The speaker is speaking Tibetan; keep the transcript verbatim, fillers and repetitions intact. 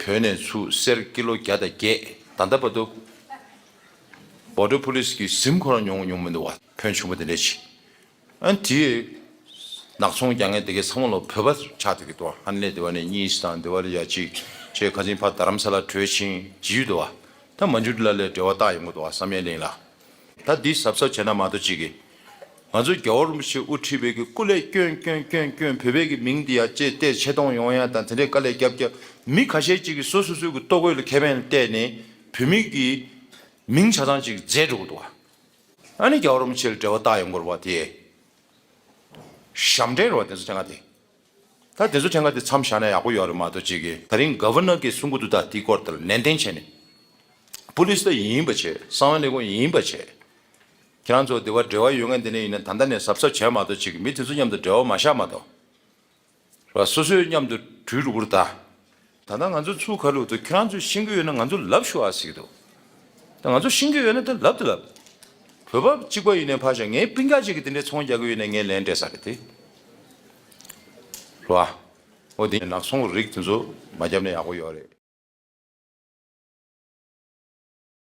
བོད་ནས་ཚུར་གསེར་ཀི་ལོ་བརྒྱ་དང་བརྒྱད། ད་ལྟ་བར་དུ་Border Police གིས་གཟིམ་ཁོ་རང་མྱོང་མྱོང་མི་འདུག་བ། ཕོན་ཆུང་པོ་དེ་འདྲས་ཅིག་ཨ་ནི་དེ་ནག་ཚོང་རྒྱག་མཁན་དེ་གའི་ཚང་མ་ལོ་བོད་པ་ཆགས་བསྡད་ཀྱི་འདུག་ཨ་ནི་ལས་དེ་བ་ནས་གཉིས་དང་དེ་བ་ལ་ཡ་གཅིག་བྱས་ཁ་སང་ཕར་རྡ་རམ་ས་ལ་བྲོས་ཕྱིན་བྱས་ཡོད་འདུག་བ། ད་མ་འཇུ་ལ་ལས་འབྲེལ་བ་བཏགས་ཡོང་གི་འདུག་བ། བསམ་ཡས་གླིང་ལ། ད་འདི་གཟབ་གཟབ་བྱས་ན་མ་གཏོགས་ཅིག་གིས། ང་ཚོ་རྒྱལ་བ་རིན་པོ་ཆེ་དབུ་ཁྲིད་པའི་གི་སྐུ་ལས་སྐྱོན་སྐྱོན་སྐྱོན་སྐྱོན་བོད་པའི་གི་མིང་འདི་ཡ་བཅད་བལྟས་ཆེ་མཐོང་ཡོང་ཡ་དང་དེ་འདྲའི་དཀའ་ལས་རྒྱབ་རྒྱབ་མི་ཁ་ཤས་ཅིག་གིས་སོ་སོ་སོའི་གི་ལྟོ་གོས་ལ་ཁེ་ཕན་བལྟས་ནས་བོད་མི་གི་མིང་ཆ་ཚང་ཅིག་རྫས་འགྲོ་གི་འདུག་བ། ཨ་ནི་རྒྱལ་བ་རིན་པོ་ཆེ་ལ་འབྲེལ་བ་བཏགས་ཡོང་དགོས་རེད་བ། དེ་ཞབས་འདྲེན་རེད་བ་དེ་ཚོ་ཐེངས་ཁ་དེ། ད་དེ་ཚོ་ཐེངས་ཁ་དེ་མཚམས་བཞག་ན་ཡག་པོ་ཡོད་རེད་མ་གཏོགས་ཅིག་གིས། ད་རིང་ག་ཝར་ནར་གྱིས་གསུང་གི་འདུག་ད་དེའི་སྐོར་དེ་ལ་ནན་ཏན་བྱས་ནས། པུ་ལིས་ད་ཡིན་པ་བྱས། གསང་བའི་ལས་ཁུངས་ཡིན་པ་བྱས། ཁྱེད་རང་ཚོ་དེ་བ་འབྲེལ་བ་ཡོད་མཁན་དེ་འདྲ་ཡིན་ན་ད་ལྟ་ནས་གཟབ་གཟབ་བྱས་མ་གཏོགས་ཅིག་གིས་མི་དེ་ཚོ་མཉམ་དུ་འབྲེལ་བ་མ་བཞག་མ་གཏོགས། རེད་བ། སོ་སོའི་མཉམ་དུ་གྲོས་རུ་བུར་ད། ད་ལྟ་ང་ཚོ་ཚུགས་ཁ་ལུག་ཏུ་ཁྱེད་རང་ཚོས་ཤེས་ཀྱི་ཡོད་ན་ང་ཚོ་ལབ་ཤོག་ཨ་ཟེར་གྱི་འདུག་ད་ང་ཚོ་ཤེས་ཀྱི་ཡོད་ན་ད་ལབ་ད་ལབ། བོད་པ་གཅིག་པ་ཡིན་ནའི་ཕར་བཞག་ངའི་སྤུན་ཀྱག་ཅིག་གིས་དེ་འདྲའི་ཚོང་རྒྱག་གི་ཡོད་ནའི་ངས་ལན་སྤྲད་ས་རེད་དེ། རེད་བ། འོ་དེ་ནག་ཚོང་རིགས་དེ་ཚོ་མ་བརྒྱབ་ན་ཡག་པོ་ཡོད་རེད།